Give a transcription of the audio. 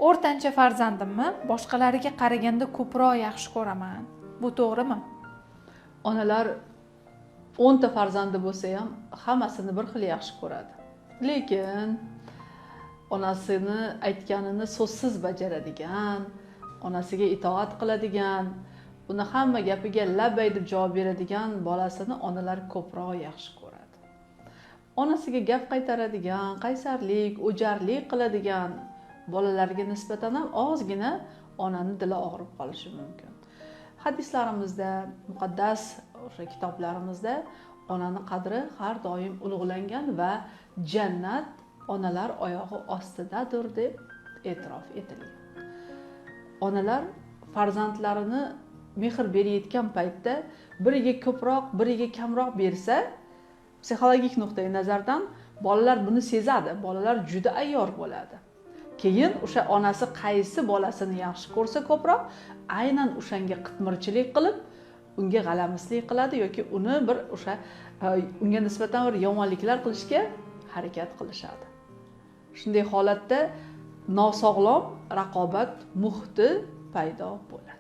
O'rtancha farzandimni boshqalariga qaraganda ko'proq yaxshi ko'raman. Bu to'g'rimi? Onalar 10 ta farzandi bo'lsa ham, hammasini bir xil yaxshi ko'radi. Lekin onasini aytganini so'zsiz bajaradigan, onasiga itoat qiladigan, uni hamma gapiga labbay deb javob beradigan bolasini onalar ko'proq yaxshi ko'radi. Onasiga gap qaytaradigan, qaysarlik, o'jarlik qiladigan bolalarga nisbatan ham ozgina onani dili og'rib qolishi mumkin. Hadislarimizda, muqaddas o'sha kitoblarimizda onani qadri har doim ulug'langan va jannat onalar oyog'i ostidadir deb e'tirof etilgan. Onalar farzandlarini mehr berayotgan paytda biriga ko'proq, biriga kamroq bersa, psixologik nuqtai nazardan bolalar buni sezadi, bolalar juda ayyor bo'ladi. Keyin o'sha onasi qaysi bolasini yaxshi ko'rsa ko'proq, aynan o'shanga qitmirchilik qilib, unga g'alamislik qiladi yoki uni bir o'sha unga nisbatan bir yomonliklar qilishga harakat qilishadi. Shunday holatda nosog'lom raqobat muhiti paydo bo'ladi.